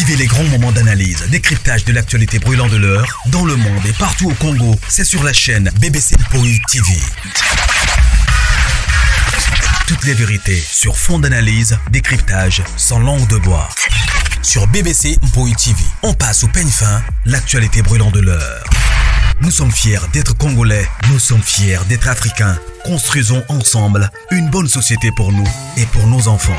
Vivez les grands moments d'analyse, décryptage de l'actualité brûlante de l'heure, dans le monde et partout au Congo. C'est sur la chaîne BBC Mpoi TV. Toutes les vérités sur fond d'analyse, décryptage, sans langue de bois. Sur BBC Mpoi TV, on passe au peigne fin l'actualité brûlante de l'heure. Nous sommes fiers d'être Congolais, nous sommes fiers d'être Africains. Construisons ensemble une bonne société pour nous et pour nos enfants.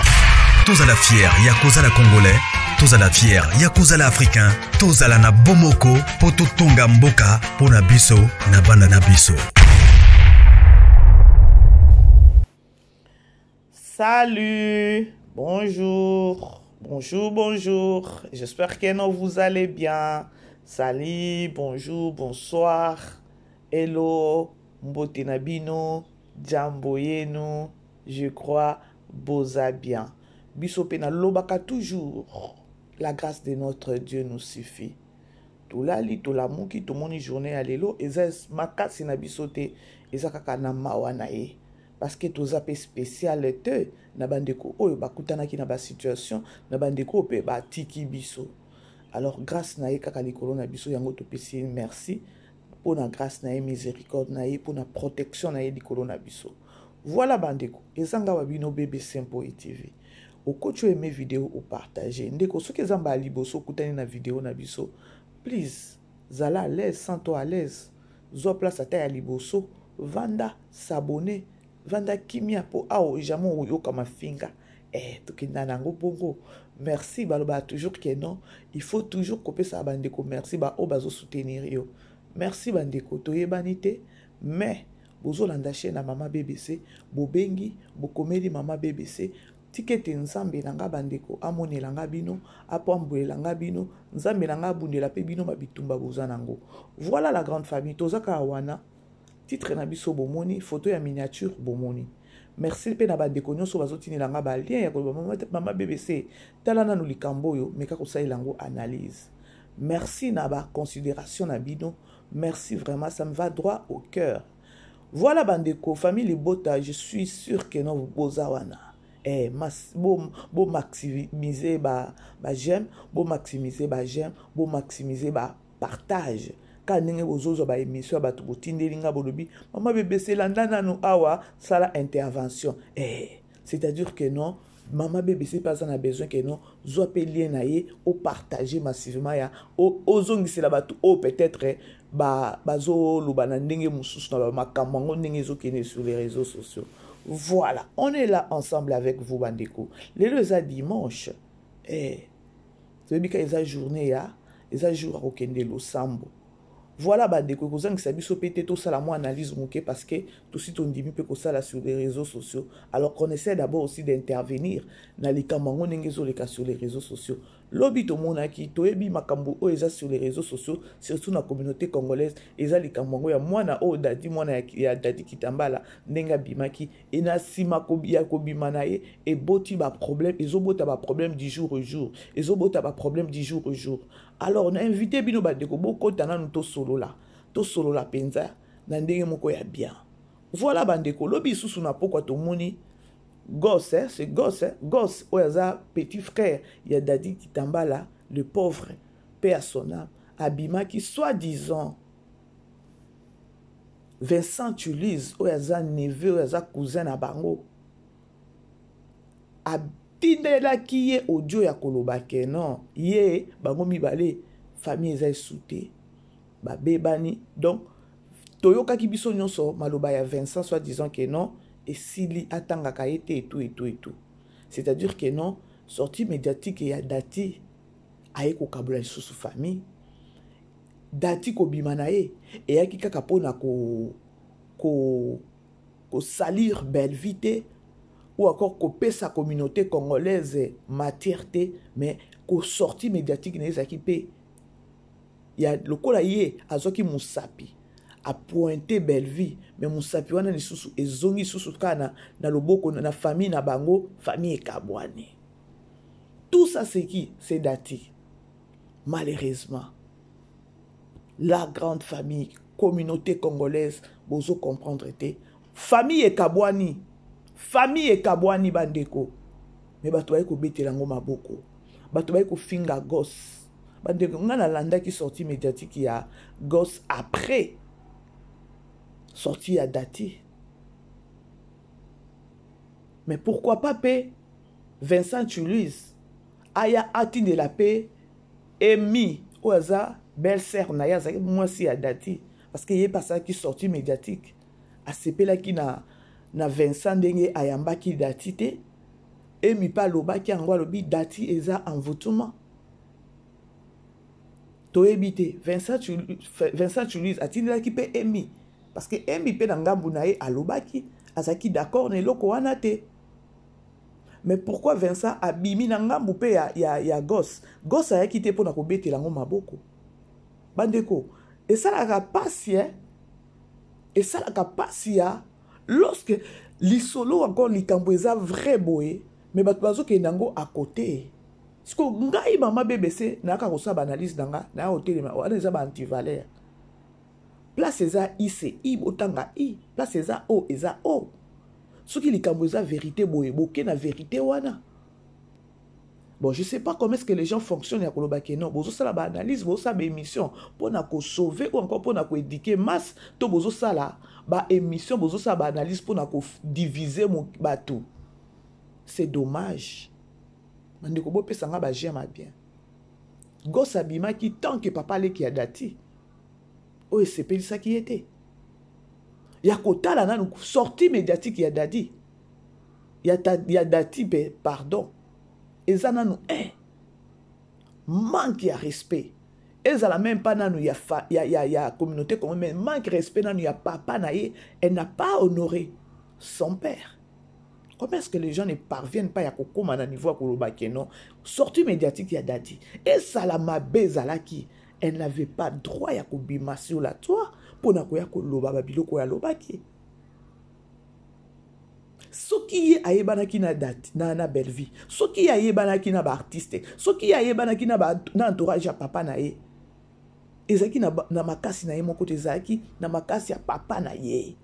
Tous à la fière, Yakuza la Congolais, tous à la fière, Yakuza la Africain, tous à la na Bomoko, Poto Tonga Mboka, Pona Biso, na Bana Biso. Salut, bonjour, bonjour, bonjour. J'espère que vous allez bien. Salut, bonjour, bonsoir. Hello, mbote na bino, jambo yenu, je crois boza bien. Biso pe na lobaka toujours. La grâce de notre Dieu nous suffit. Tolali, tolamuki, tomoni journée ya lelo, eza makasi na biso te, eza kaka na mawa na ye. Parce que toza pe spécial te na bandeko oyo bakutanaki na ba situation, na bandeko oyo pe batiki biso. Alors grâce na ye kaka likolo na biso yango topesi ye merci mpo na grâce na ye, miséricorde na ye, mpo na protection na ye likolo na biso. Voilà bandeko, eza nga wa bino BBC Mpoi TV. Okoti oyo aime video opartage. Ndeko soki eza mbala liboso okutani na video na biso, please zala à l'aise, sens-toi à l'aise. Zwa place ata ya liboso, vanda, s'abonner, vanda kimia po awa jamais oyoka mafinga. Tokenda nango bongo. Merci, baloba toujours que non, il faut toujours kopesa bandeko merci ba oyo bazo soutenir yo. Merci bandeko, toyebani te, mais bozolanda chaîne ya Mama BBC, bobengi, bokomeli Mama BBC, tikete Nzambe na nga bandeko amonela nga bino, apambolela nga bino, Nzambe na nga abundela pe bino ba bitumba boza nango. Voilà la grande famille, toza kaka wana. Titre na biso bomoni, photo ya miniature bomoni. Merci pe na bandeko nyonso bazotinela nga ba lien ya koloba mama BBC, tala nanu likambo oyo, meka kosalela yango analyse. Merci na ba considération na bino. Merci vraiment, ça me va droit au cœur. Voilà bandeko, famille Libota, je suis sûr que non boza wana. Mas, bo, bo maximiser ba, ba j'aime, bo maximiser ba j'aime, bo maximiser ba partage. Ka ndenge bozozwa ba émission ya bato botindeli nga bolobi, mama BBC landa nanu awa sala intervention. C'est-à-dire que non, mama BBC pas na besoin que non, zwa pe lien na ye o partager massivement ya o ozongisela bato o peut-être ba bazoloba na ndenge mosusu na ba makambo yango ndenge ezokende sur les réseaux sociaux. Voilà, on est là ensemble avec vous bandeko. Lelo eza dimanche. Toyebi ka eza journée ya, eza jour ya kokende losambo. Voilà bandeko, ekozangisa biso pe te tosala mwa analyse moke parce que tosi tondimi pe kosala sur les réseaux sociaux. Alors qu'on essaie d'abord aussi d'intervenir na likambo yango ndenge ezoleka sur les réseaux sociaux. Lobi tomonaki, toyebi makambo oyo eza sur les réseaux sociaux, surtout na communauté congolaise, eza likambo yango ya mwana oyo Dadi, mwana ya Dadi Kitambala, ndenge abimaki, e na nsima ya kobima na ye, eboti ba problème, ezobota ba problème du jour au jour, ezobota ba problème du jour au jour. Alors, on a invité bino bandeko, bokota nanu tosolola, tosolola penza na ndenge moko ya bien. Voilà bandeko, lobi lisusu na pokwa tomoni gosse, hein, c'est gosse, hein, gosse oyo aza petit frère ya Dadi Kitambala, le pauvre, paix à son âme, abimaki soi-disant Vincent Tulise oyo aza neveu, oyo aza cousin na bango, atindelaki ye audio ya koloba ke non, ye bango mibale famille eza esute, babebani. Donc toyokaki biso nyonso maloba ya Vincent soi-disant ke non, esili atangaka ye te et tout et tout et tout. C'est-à-dire que non, sortie médiatique ya Dati aye kokabola lisusu famille. Dati kobima na ye eyaki kaka mpona ko salir Bellevue te ou encore kopesa communauté congolaise matière te, mais ko sortie médiatique na ye ezalaki pe ya lokola ye azwaki mosapi a pointer Bellevue, mais mosapi wana lisusu ezongi lisusu kaka na loboko na famille na bango, famille ekabwani. Tout ça c'est qui? C'est Dati. Malheureusement, la grande famille, communauté congolaise, bozo comprendre te. Famille ekabwani, famille ekabwani bandeko. Mais bato baye kobetela yango maboko. Bato baye kofinga Goss. Bandeko, ngai nalandaki sortie médiatique ya Goss après sortie ya Dati. Mais pourquoi pas mpe Vincent Tulise aya atindela mpe Emi oyo aza belle sœur na ye, azalaki mwasi ya Dati, parce que ye mpe asalaki sortie médiatique, asepelaki na Vincent ndenge ayambaki Dati te. Emi mpe alobaki yango, alobi Dati eza envoûtement. Toyebi te, Vincent Tulise atindelaki mpe Emi, parce que Emi mpe na ngambu na ye alobaki azalaki d'accord na eloko wana te. Mais pourquoi Vincent abimi na ngambu mpe ya Goss? Goss ayaki te mpona kobetela yango maboko. Bandeko, esalaka pasi, eh? Esalaka pasi ya lorsque lisolo encore likambo eza vrai boye, mais bato bazokende yango à côté. Siko ngai mama BBC nayaka kosala baanalyse na nga, naya kotelema wana eza baantivaleur. Place eza i, c'est i, botanga i. Place eza o, eza o. Soki likambo eza vérité boye, boke na vérité wana. Bon, je sais pas comment est-ce que les gens fonctionnent ya koloba ke non, bozosala baanalyse, bozosala baémission mpona kosauver ou encore mpona koéduquer masse, to bozosala baémission, bozosala baanalyse mpona kodiviser bato. C'est dommage. Bandeko, bopesanga baj'aime bien. Goss abimaki tant que papa aleki ya Dati, oyo esepelisaki ye te ya kotala nanu sortie médiatique ya Dadi, ya Dati mpe, pardon, eza nanu un manque ya respect. Ezala même pas nanu ya communauté congolaise, mais manque respect nanu ya papa na ye. Elle n'a pas honoré son père. Comment est-ce que les gens ne parviennent pas ya kokóma na niveau ya koloba ke non, sortie médiatique ya Dadi esala mabe ezalaki, elle n'avait pas droit ya kobima sur la toile mpona koya koloba babiloko oyo alobaki? Soki ye ayebanaki na Dati, na Bellevie, soki ye ayebanaki na baartiste, soki ye ayebanaki na entourage ya papa na ye, ezalaki na makasi na ye moko te, ezalaki na makasi ya papa na ye.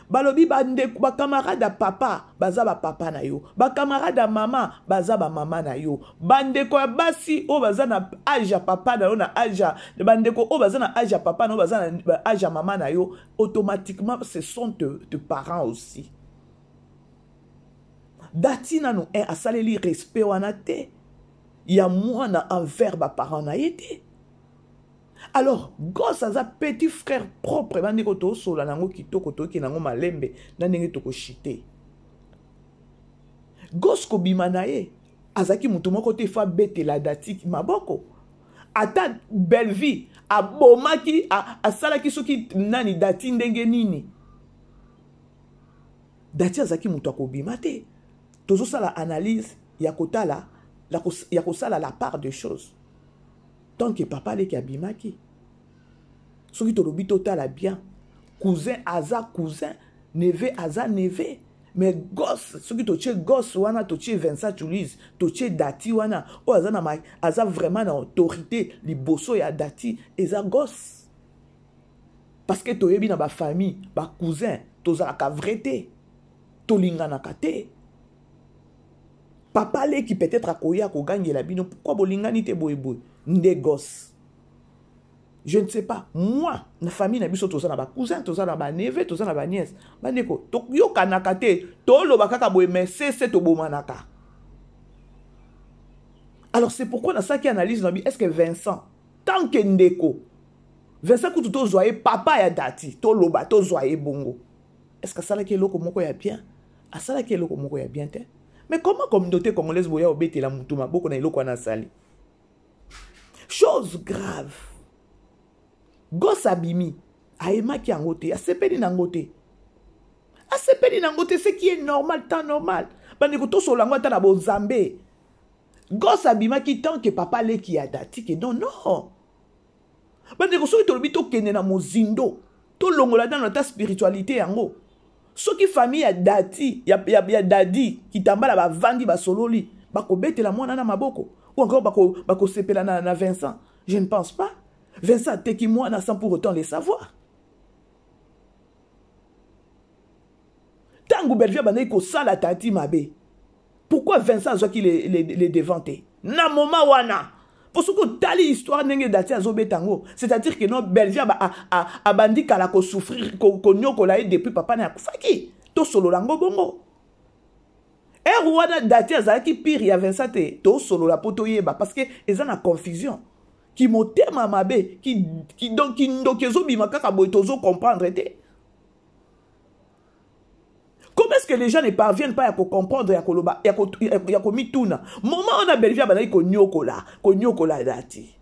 Balobi bandeko, bakamarade ya papa baza bapapa na yo, bakamarade ya mama baza bamama na yo, bandeko ya basi oyo baza na age ya papa na yo, na age ya bandeko oyo baza na age ya papa na yo, baza na age ya mama na yo, automatiquement ce sont tes parents aussi. Dati nanu un asaleli respect wana te ya mwana envers baparent na ye te. Alors Goss aza petit frère propre. Bandeko, tosola nango kitoko, toyoki nango malembe na ndenge tokoshite. Goss kobima na ye azalaki motu moko te fo abetela Dati maboko. Ata Bellevie abomaki, asalaki soki nani Dati ndenge nini, Dati azalaki moto akobima te. Tozosala analyse ya kotala, ya kosala la part de choses. Tant que papa aleki abimaki, soki tolobi totala bien, cousin aza cousin, neveu aza neveu. Mais Goss, soki totie Goss wana, totie Vincent Tulise, totie Dati wana, oyo aza vraiment na autorité liboso ya Dati eza Goss, parce que toyebi na bafamille, bacousin tozalaka vrai te, tolinganaka te. Papa leki peut-être akoya kogangela bino: "Pourquoi bolingani te boyeboye?" Nde Goss, je ne sais pas, moi na famille na biso toza na bacousin, toza na baneveu, toza na banièce. Bandeko, toyokanaka te, toloba kaka boye, mais sese tobomanaka. Alors c'est pourquoi nasalaki analyse na bi: est ce que Vincent, tant que ndeko Vincent kutu, tozwa ye papa ya Dati, toloba tozwa ye bongo, est ce que asalaki eloko moko ya bien? Asalaki eloko moko ya bien te. Mais comment communauté congolaise boya obetela mutu maboko na eloko wana asali? Chose grave, Goss abimi, ayemaki yango te, asepeli nango te, asepeli nango te, ce qui est normal, temps normal. Bandeko, tosola yango ata na bonzambe. Goss abimaki tant que papa leki ya Dati ke non, non. Bandeko, soki tolobi tokende na mozindo, tolongola nano ata spiritualité yango, soki famille ya Dati, ya Dadi Kitambala bavandi, basololi, bakobetela mwana na maboko ou encore bakosepela na Vincent? Je ne pense pas. Vincent ateki mwana sans pour autant le savoir. Ntango Bellevie abandaki kosala Tati mabe, pourquoi Vincent azwaki les devant te? Na moment wana, mpo soki otali histoire ndenge Dati azobeta yango, c'est-à-dire que non, Bellevue abandi kala kosouffrir, konyokola ye depuis papa na ye akufaki. Tosolola yango bongo. Heure wana Dati azalaki pire ya Vincent te, tosolola mpo toyeba, parce que eza na confusion. Ki motema mabe, donc kindoki ezobima kaka boye, tozo comprendre te. Comment est-ce que les gens ne parviennent pas à comprendre ya koloba ya ko ya komituna? Moment wana Bellevue abandaki konyokola, konyokola Dati.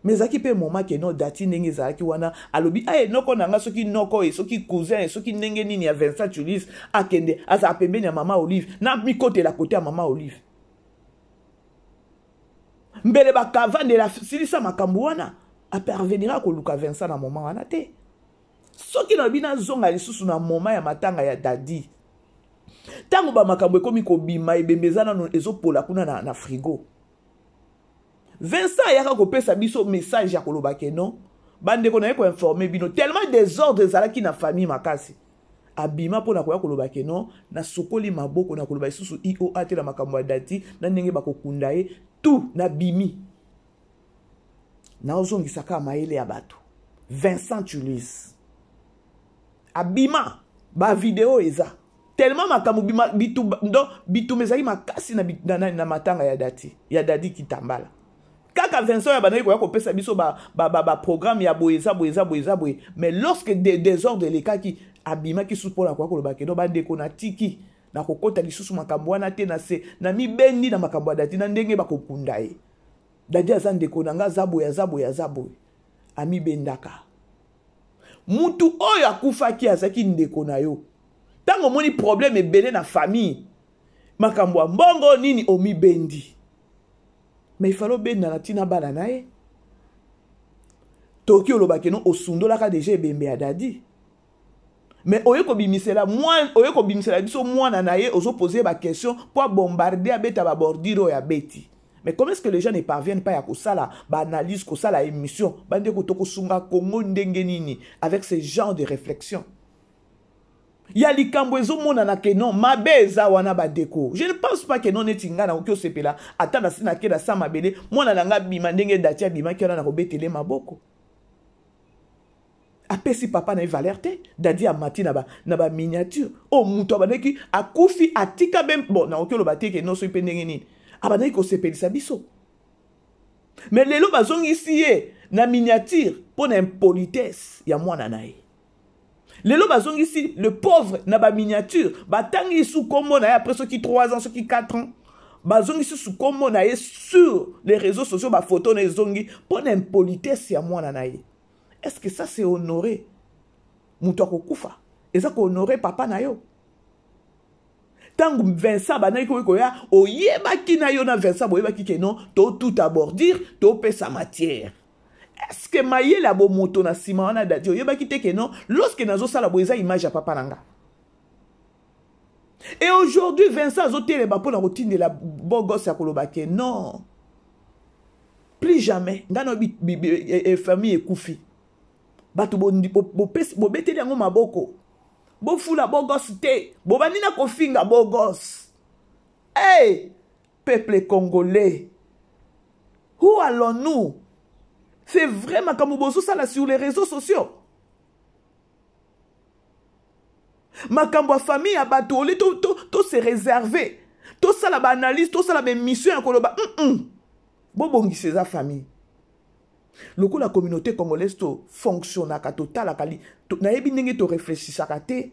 Mais ezalaki mpe moment ke non, Dati ndenge ezalaki wana alobi aye noko na nga, soki noko e soki cousin e soki ndenge nini ya Vincent Tulise, akende azala pembeni ya mama Olive, na mikotela kote ya mama Olive. Mbele bakavandela silisa makambo wana, aparvenira koluka Vincent na moment wana te. Soki nalobi nazonga lisusu na moment ya matanga ya Dadi, ntango bamakambo ekomi kobima, ebembe eza nano ezopola kuna na frigo, Vincent ayaka kopesa biso message ya koloba ke non, bandeko na ye koinforme bino, tellement désordre ezalaki na famille makasi. Abima mpona koya koloba ke non, nasokoli maboko na koloba lisusu IOA te na makambo ya Dati na ndenge bakokunda ye, tout nabimi. Naozongisa kaka mayele ya bato. Vincent Tulise abima ba video eza tellement makambo bima, bitumba, donc bitumba ezalaki makasi na matanga ya Dati, ya Dadi Kitambala. Kaka Vincent oyo abandaki koya kopesa biso ba programme ya boye, eza boye, eza boye, eza boye. Mais lorsque désordre elekaki, abimaki susu mpona koya koloba ke non, bandeko, natiki nakokota lisusu makambo wana te, na se na mibendi na makambo ya Dati na ndenge bakokunda ye. Dadi aza ndeko na nga, aza boye, aza boye, aza boye. Amibendaka. Mutu oyo akufaki azalaki ndeko na yo. Ntango omoni problème ebele na famille, makambo ya mbongo nini, omibendi. Mais il fallait obenda na ntina bana na ye. Toki olobaki no osundolaka déjà ebembe ya Dadi. Mais oye kobimisela mwana, oye kobimisela biso mwana na ye, ozoposer ba question po bombarder, abeta ba bordure oyo abeti. Mais comment est-ce que les gens ne parviennent pas ya kosala ba analyse, kosala émission? Bandeko, tokosunga Congo ndenge nini avec ce genre de réflexion? Ya likambo ezomonana ke non, mabe eza wana bandeko. Je ne pense pas ke non, neti nga nakoki osepela ata nasi nake na sa mabele, mwana na nga bima ndenge Dati abimaki wana na kobetele maboko. Apesi papa na ye valeur te. Dadi amati na ba miniature oyo moto abandaki akufi atika be. Bon, nakoki oloba te ke non, soki mpe ndenge nini abandaki kosepelisa biso, mais lelo bazongisi ye na miniature mpo na impolitesse ya mwana na ye. Lelo bazongisi le pauvre na baminiature, batangi su kombo na ye après soki 3 ans, soki 4 ans, bazongisi su kombo na ye sur les réseaux sociaux, bafoto na ezongi mpo na impolitesse ya mwana na ye. Est-ce que ça, c'est honoré? Moto akokufa, eza kohonorer papa na yo? Ntango Vincent bandaki koki koya, oyebaki na yo na Vincent, boyebaki ke non, totuta bordure, topesa matière. Est-ce que mayele ya bomoto na nsima wana, Dadi, oyebaki te ke non, lorsque nazosala boye, eza image ya papa na nga? Et aujourd'hui Vincent azotelema mpona kotindela bogos ya koloba ke non, plus jamais ngai na famille ekufi, bato bobeteli yango maboko, bofula bogos te, bobandi na kofinga bogos. Hey, peuple congolais, où allons-nous? C'est vrai, makambo bozosala sur les réseaux sociaux, makambo ya famille ya bato, ole to se réserver, tosala baanalyse, tosala baémission ya koloba bobongisa eza famille. Lokola communauté congolaise tofonctionnaka, totalaka, nayebi ndenge toréfléchissaka te.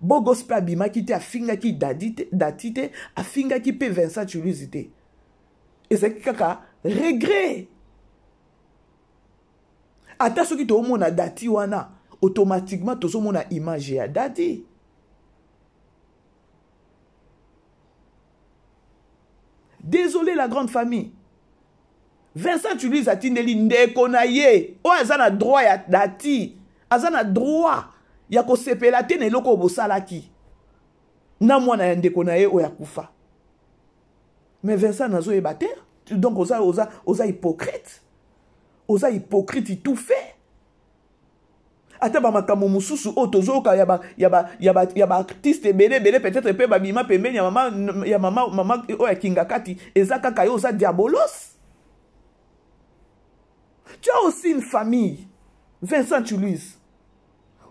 Bogos mpe abimaki te, afingaki Dati te, afingaki mpe Vincent Tulise te. Ezalaki kaka regret. Ata soki toomona Dati wana, automatiquement tozomona image ya Dati. Désolé, la grande famille. Vincent Tulise atindeli ndeko na ye oyo aza na droit ya Dati, aza na droit ya kosepela te na eloko oyo bosalaki na mwana ya ndeko na ye oyo akufa. Mais Vincent, nazoyeba te. Donc oza hypocrite, oza hypocrite tout fait. Ata bamakambo mosusu oyo tozoyoka ya ba, ya ba, ya ba, ya baartiste ebele ebele peut-être mpe babima pembeni ya mama, ya mama, mama oyo ya Kingakati, eza kaka yo oza diabolos. Tu as aussi une famille, Vincent Tshuluizi.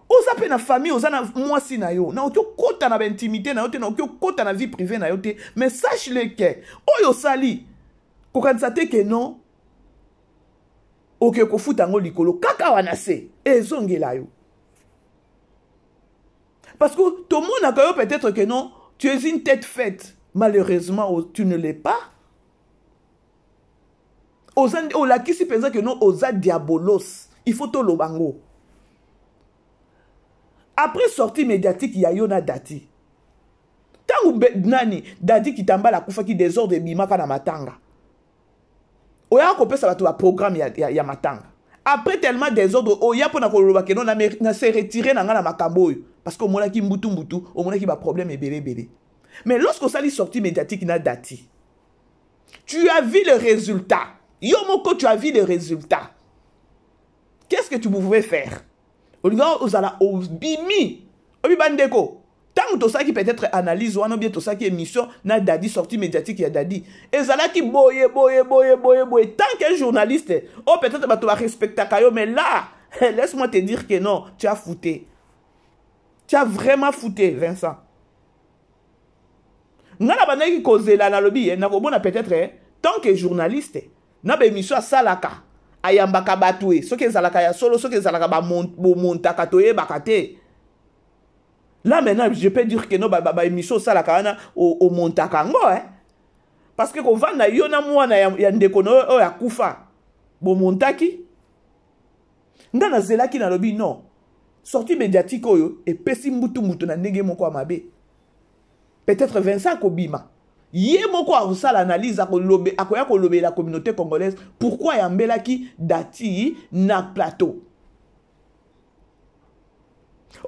Oza mpe na famille, oza na mwasi na yo. Nakoki okota na baintimité na yo te, nakoki okota na vie privée na yo te, mais sache le que oyo osali, kokanisa te ke non oke kofuta yango likolo kaka wana se ezongela yo. Parce que tomonaka yo peut-être que non, tu es une tête faite. Malheureusement, tu ne l'es pas. Oza, olakisi mpenza que non, oza diabolos. Il faut toloba ngo. Après sortie médiatique ya yo na Dati, ntango nani Dadi Kitambala akufaki, désordre ebimaka na matanga. Oyaka kopesa bato baprogramme ya matanga. Après tellement désordre, oya mpona koloba ke non, na se retire na nga na makambo oyo, parce que omonaki mbutu mbutu, omonaki baproblème ebele ebele. Mais lorsque osali sortie médiatique na Dati, tu as vu le résultat. Yo moko, tu as vu le résultat. Qu'est-ce que tu pouvais faire? Olinga ozala obimi, obi bandeko, ntango tosalaki peut-être analyse wana, bien tosalaki émission na Dadi, sortie médiatique ya Dadi ezalaki boye boye boye boye boye. Tant qu'un journaliste oyo peut-être bato barespectaka yo, mais là, laisse-moi te dire que non, tu as fouté, tu as vraiment fouté, Vincent. Nga na bandaki kozela, nalobi ye nakomona peut-être tant que journaliste na baémission asalaka, ayambaka bato e, soki ezalaka ya solo, soki ezalaka bomontaka, toyebaka te. Là maintenant, je peux dire que no, baémission osalaka wana, omontaka yango, eh? Parce que kovanda yo na mwana ya ndeko na oyo akufa, bomontaki. Nga nazelaki, nalobi non, sortie médiatique oyo epesi mbutu mbutu na ndenge moko ya mabe. Peut-être Vincent akobima ye moko akosala analyse, akoya kolobela communauté congolaise pourquoi ayambelaki Dati na plateau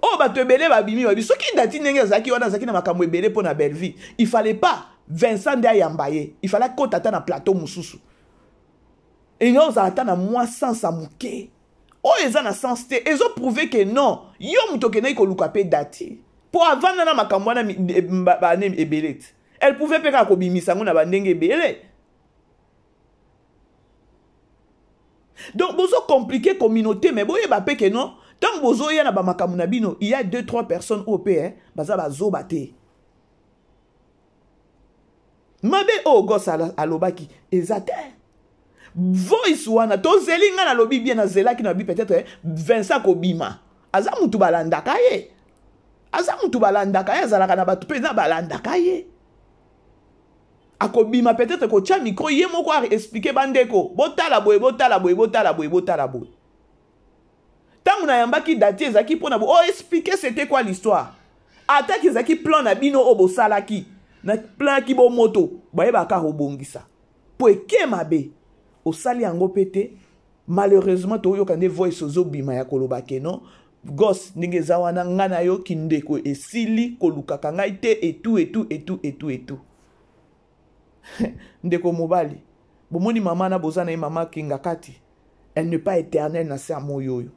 oyo. Bato ebele babimi, babi soki Dati ndenge azalaki wana, azalaki na makambo ebele mpo na Bellevie, il fallait pas Vincent nde ayamba ye, il fallait akota ata na plateau mosusu, elingi ozala ata na mwa sens ya moke. Oyo eza na sens te, ezoprouve ke non, yo moto okendaki koluka mpe Dati mpo avanda na makambo wana bane ebele te. Elle pouvait mpe kaka kobimisa yango na bandenge ebele. Donc bozocompliquer communauté, mais boyeba mpe ke non, ntango bozoya na bamakambo na bino, il y a deux trois personnes oyo mpe baza bazoba te. Mabe oyo Gos alobaki eza te. Voice wana tozeli, ngai nalobi bien, nazelaki na bi peut-être Vincent kobima, aza mutu balandaka ye, aza mutu balandaka ye, azalaka na bato mpe na balandaka ye, akobima peut-être kotia micro ye moko aexpliquer bandeko: botala boye, botala boye, botala boye, botala boye. Ntango nayambaki Dati, ezalaki mpona bo oexpliquer c'était quoi l'histoire. Ataki ezalaki plan na bino oyo bosalaki na plan yaki bomoto, bayebaka kobongisa mpo eke mabe osali yango mpe te. Malheureusement, toyoka nde voice ozobima ya koloba ke non, Gos, ndenge eza wana, ngai na yo kindeko esili, kolukaka ngai te, etu etu etu etu etu. Ndeko mobali, bomoni mama na boza na ye, mama Kinga Kati, elle n'est pas éternelle na se ya moi oyo.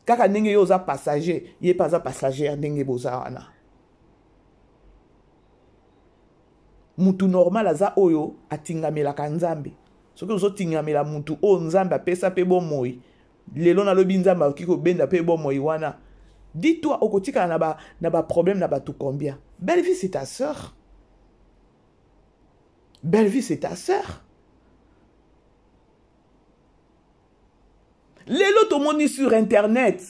Kaka ndenge yo oza passager, ye mpe aza passager ya ndenge boza wana. Mutu normal aza oyo atingamelaka Nzambe. Soki ozotingamela mutu oyo Nzambe apesa mpe bomoi lelo, nalobi Nzambe akoki kobenda mpe bomoi wana. Dis-toi, okotikala na baproblème na bato combien? Bellevie, c'est ta sœur. Bellevie, c'est ta sœur. Lelo tomoni sur internet.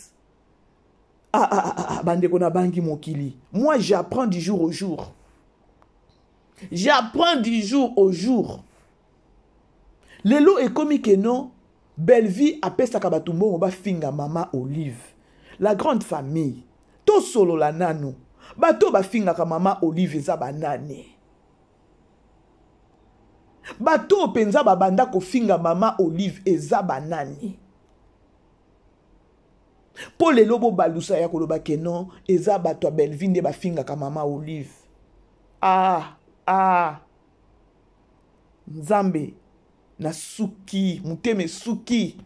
Ah, ah, ah, ah, bandeko, na bangi mokili. Moi, j'apprends du jour au jour, j'apprends du jour au jour. Lelo ekomi ke non, Bellevie apesaka bato mbongo bafinga mama Olive. La grande famille, tosolola nanu. Bato bafingaka mama Olive eza banani? Bato oyo mpenza babanda kofinga mama Olive eza banani? Mpo lelo bobalusa ya koloba ke non, eza bato ya Bellevie nde bafingaka mama Olive. Ah ah, Nzambe, nasuki motema, esuki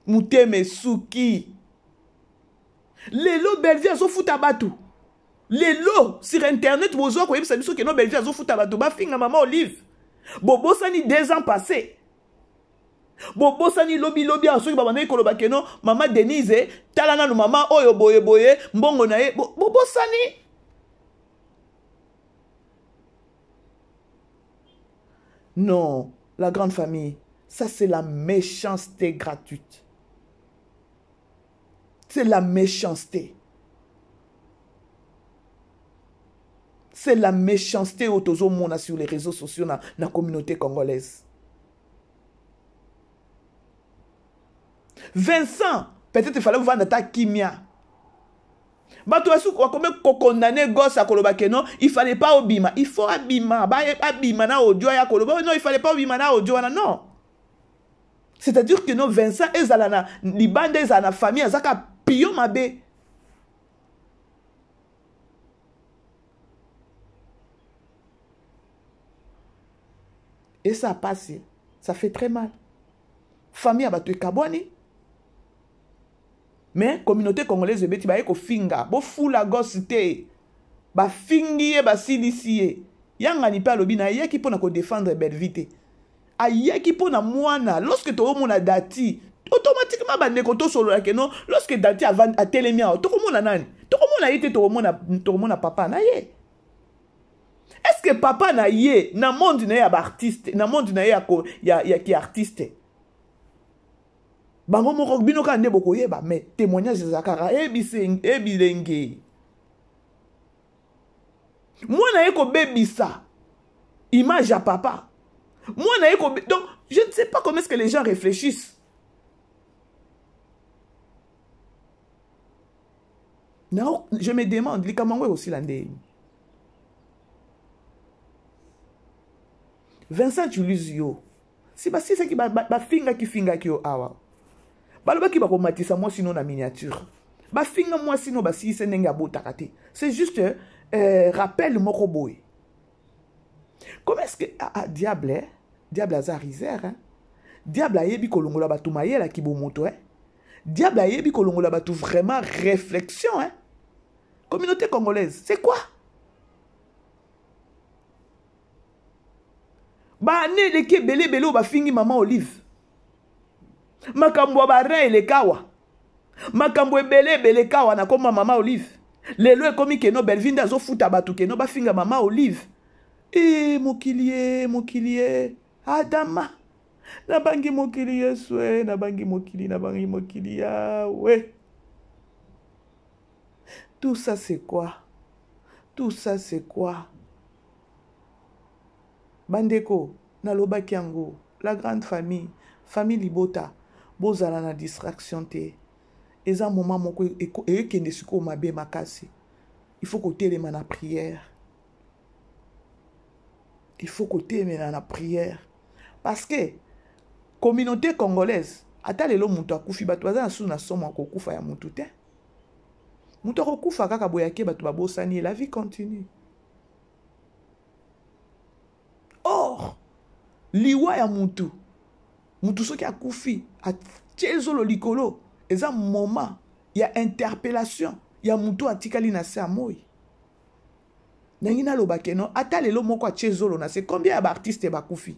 motema, esuki. Lelo Bellevue azofuta bato. Lelo sur internet bozwa koyebisa biso keno Bellevue azofuta bato bafinga mama Olive. Bobosani 2 ans passé. Bobosani lobi lobi awa soki babandaki koloba keno mama Denise tala nanu mama oyo boye boye mbongo na ye bobosani. Non, la grande famille, ça c'est la méchanceté gratuite. C'est la méchanceté. C'est la méchanceté oyo tozomona sur les réseaux sociaux na, na communauté congolaise. Vincent, peut-être il fallait vendre ta kimia. Bato basusu bakomi kokondane gosse akoloba ke non, il fallait pas obima. Il faut abima, ba abima na audio ya koloba non, il fallait pas obima na audio wana non. C'est-à-dire que non Vincent ezala na libanda ezala na famille azaka pion mabe. Et ça passe, ça fait très mal. Famille ya bato ekabwani. Mais communauté congolaise ebeti baye kofinga, bofula gosse te. Bafingi ye, basilisi ye. Yangani pe alobi na ayaki pona ko défendre Bellevue te. Ayaki pona mwana, lorsque toomona Dati, automatiquement bandeko tosolola ke non, lorsque Dati atelemi awa, tokomona nani? Tokomona ye te, tokomona papa na ye. Est-ce que papa na ye, na monde na ye ya ba artiste, na monde na ye ya ko, ya, ya ki artiste? Bango moko bino kaka nde bokoyeba, mais témoignage ezalaka kaka ebilenge. Mwana ye kobebisa image ya papa. Mwana ye kobe, donc je ne sais pas comment est-ce que les gens réfléchissent. Non, je me demande likambo yango ekosila ndenge. Vincent Julius yo si basisaki bafingaki fingaki yo awa balobaki bakomatisa mwasi no na miniature bafinga mwasi no basilise ndenge abotaka te c'est juste rappel moko boye. Comment est-ce que ah, ah, diable eh? Diable aza riser hein? Diable ayebi kolongola bato mayela kibomoto hein? Diable ayebi kolongola bato vraiment réflexion hein? Communauté congolaise c'est quoi? Ba année eleki ebele ebele oyo bafingi mama Olive. Makambo ya ba rein elekawa. Makambo ebele ebele kawa na koma mama Olive. Lelo ekomi keno Bellevue nde azofuta bato keno bafinga mama Olive. E mokili e mokili e Adama. Nabangi mokili Yesu e nabangi mokili nabangi mokili Yahweh. Tout ça c'est quoi? Tout ça c'est quoi? Bandeko, nalobaki yango, la grande famille, famille libota, bozala na distraction te. Eza moment moko ekende sikoyo mabe makasi. Il faut kotelema na prière. Il faut kotelema na prière. Parce que communauté congolaise, ata lelo moto akufi, bato baza na susu na somo ya kokufa ya moto te. Moto akokufa kaka boyake bato babosani, la vie continue. Or, liwa ya mutu, mutu soki akufi, atie zolo likolo, eza moment ya interpellation ya mutu atikali na se ya moi. Nangi naloba ke non, ata lelo moko atie zolo na se, combien ya ba artistes bakufi?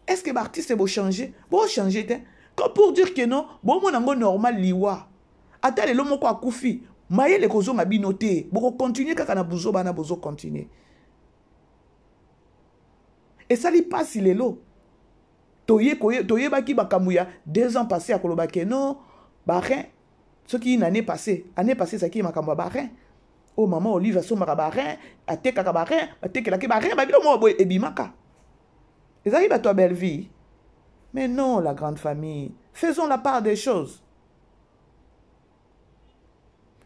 Est-ce que ba artistes bo changer? Bo changer te. Comme pour dire que non, bomona ngo normal liwa. Ata lelo moko akufi, mayele kozonga bino te, boko continuer kaka na buzoba na bozo continuer. Esali pasi lelo. Toyebaki makambo ya 2 ans passé ya koloba ke non, ba rein, soki une année passée, année passée ezalaki makambo ya ba rein. Oh maman Olive asombaka ba rein, atekaka ba rein, batekelaki ba rein, ba biloko moko boye ebimaka. Ezalaki bato ya Bellevue. Mais non, la grande famille, faisons la part des choses.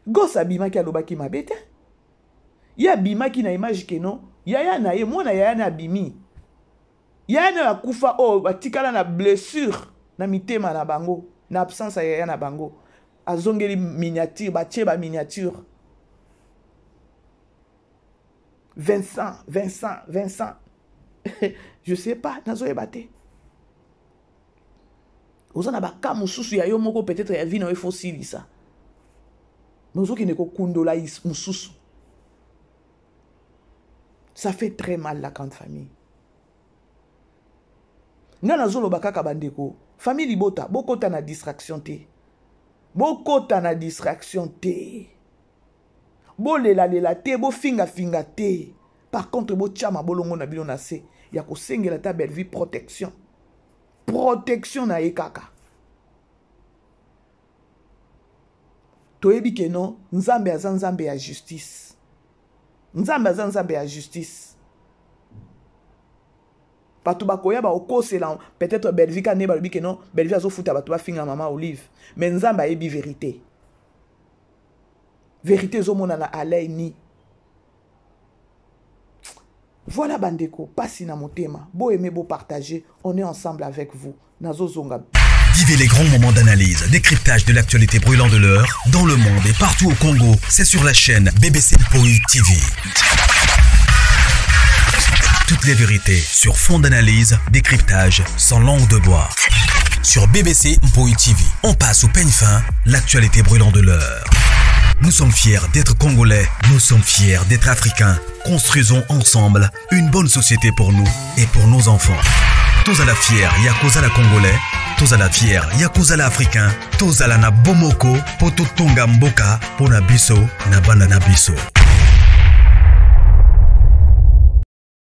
Gosse abimaki alobaki mabe te. Ye abimaki na image ke non, yaya na ye, mwana yaya na abimi. Yaya na akufa oyo batikala na blessure na mitema na bango, na absence ya yaya na bango. Azongeli miniature, batie ba miniature. Vincent, Vincent, Vincent. Je sais pas, nazoyeba te. Oza na ba cas mosusu ya yo moko peut-être ya vie na yo il faut silisa. Mais ozokende kokundola mosusu. Ça fait très mal, la grande famille. Nga nazoloba kaka, bandeko, famille libota, bokota na distraction te, bokota na distraction te, bolelalela te, bofingafinga te. Par contre, botya mabolongo na bino na se ya kosengela ta Bellevue protection, protection na ye kaka. Toyebi ke non, Nzambe aza Nzambe ya justice, Nzambe aza Nzambe ya justice. Bato bakoya bakokosela peut-être Bellevue ka nde balobi ke non, Bellevue azofuta bato bafinga mama Olive, mais Nzambe ayebi vérité. Vérité ezomonana à l'œil nu. Voilà, bandeko, pasi na motema. Bo aimer, bo partager, on est ensemble avec vous. Nazozonga. Vivez les grands moments d'analyse, décryptage de l'actualité brûlante de l'heure, dans le monde et partout au Congo. C'est sur la chaîne BBC Mpoi TV. Toutes les vérités sur fond d'analyse, décryptage, sans langue de bois. Sur BBC Mpoi TV, on passe au peigne fin l'actualité brûlante de l'heure. Nous sommes fiers d'être Congolais, nous sommes fiers d'être Africains. Construisons ensemble une bonne société pour nous et pour nos enfants. Tozala fier ya kozala Congolais, tozala fier ya kozala Africain, tozala na bomoko po totonga mboka pona biso na bana na biso.